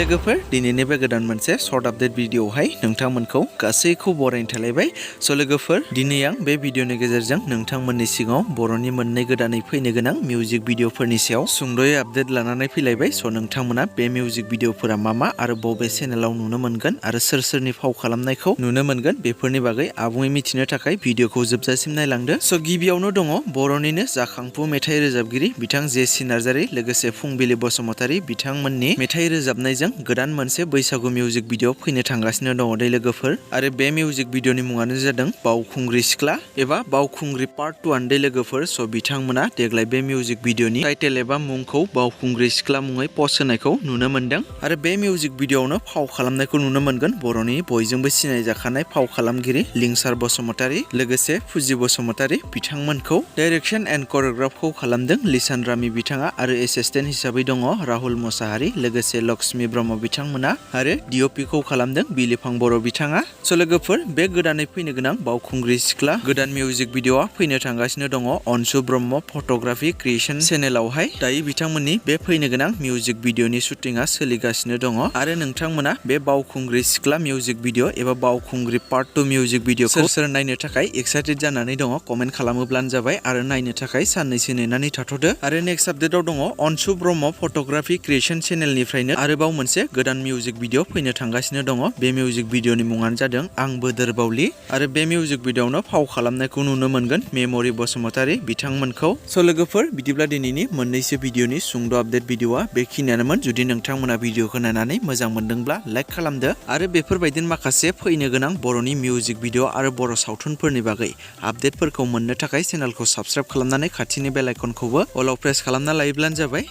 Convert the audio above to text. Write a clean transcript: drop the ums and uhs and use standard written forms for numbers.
लोगोफोर दिनैनि बे गोदान मोनसे शर्ट आपडेट भिडिअआवहाय नोंथांमोनखौ गासैखौ बरायनो थालायबाय। स' लोगोफोर दिनै आं बे भिडिअनि गेजेरजों नोंथांमोननि सिगाङाव बर'नि मोननै गोदानै फैनो गोनां मिउजिक भिडिअफोरनि सायाव सुंद'यै आपडेट लानानै फैलायबाय। स' नोंथांमोना बे मिउजिक भिडिअफोरा मा आरो बबे चेनेलाव नुनो मोनगोन आरो सोर फाव खालामनायखौ नुनो मोनगोन बेफोरनि बागै आबुङै मिथिनो थाखाय भिडिअखौ जोबजासिम नायलांदो। स' गिबियावनो दङ बर'निनो जाखांफु मेथाइ रोजाबगिरि बिथां जेसि नार्जारि लोगोसे फुंबिलि बसुमतारी बिथांमोननि मेथाइ रोजाबनायजों गोदान मोनसे बैसागु मिउजिक भिडिअ फैनो थांगासिनो दङ दे लोगोफोर। आरो बे मिउजिक भिडिअनि मुङानो जादों बावखुंग्रि सिख्ला एबा बावखुंग्रि पार्ट 2 दे लोगोफोर। स' बिथांमोना देग्लाय बे मिउजिक भिडिअनि टाइटेल एबा मुंखौ बावखुंग्रि सिख्ला मुङै पस्ट होनायखौ नुनो मोनदों। आरो बे मिउजिक भिडिअआवनो फाव खालामनायखौ नुनो मोनगोन बर'नि बयजोंबो सिनायजाखानाय फाव खालामगिरि लिंसार बसुमतारी लोगोसे फुजि बसुमतारी बिथांमोनखौ डाइरेक्सन एन्ड करिय'ग्राफखौ खालामदों लिसान रामि बिथाङा आरो एसिस्टेन्ट हिसाबै दङ राहुल मोसाहारि लोगोसे लक्ष्मी ब्रह्म बिथांमोना आरो डिअपि खौ खालामदों बिलिफां बर' बिथाङा। स' लोगोफोर बे गोदानै फैनो गोनां बावखुंग्रि सिख्ला गोदान मिउजिक भिडिअआ फैनो थांगासिनो दङ अनसु ब्रह्म फट'ग्राफि क्रिएसन चेनेलावहाय। दायो बिथांमोननि बे फैनो गोनां मिउजिक भिडिअनि शुटिंआ सोलिगासिनो दङ आरो नोंथांमोना बे बावखुंग्रि सिख्ला मिउजिक भिडिअ एबा बावखुंग्रि पार्ट 2 मिउजिक भिडिअखौ सोर नायनो थाखाय एक्साइटेड जानानै दङ कमेन्ट खालामोब्लानो जाबाय आरो नायनो थाखाय साननैसो नेनानै थाथ'दो। आरो नेक्स्ट आपडेटआव दङ अनसु ब्रह्म फट'ग्राफि क्रिएसन चेनेलनिफ्रायनो आरोबाव मोनसे गोदान मिउजिक भिडिअ फैनो थांगासिनो दङ। बे मिउजिक भिडिअनि मुङानो जादों आंबो दोरबावलि आरो बे मिउजिक भिडिअआवनो फाव खालामनायखौ नुनो मोनगोन मेम'रि बसुमतारी बिथांमोनखौ। स' लोगोफोर बिदिब्ला दिनैनि मोननैसो भिडिअनि सुंद' आपडेट भिडिअआ बेखिनियानोमोन। जुदि नोंथांमोना भिडिअखौ नायनानै मोजां मोनदोंब्ला लाइक खालामदो आरो बेफोरबायदिनो माखासे फैनो गोनां बर'नि मिउजिक भिडिअ आरो बर' सावथुनफोरनि बागै आपडेटफोरखौ मोननो थाखाय चेनेलखौ साबस्क्राइब खालामनानै खाथिनि बेल आइकनखौबो अलाव प्रेस खालामना लायोब्लानो जाबाय।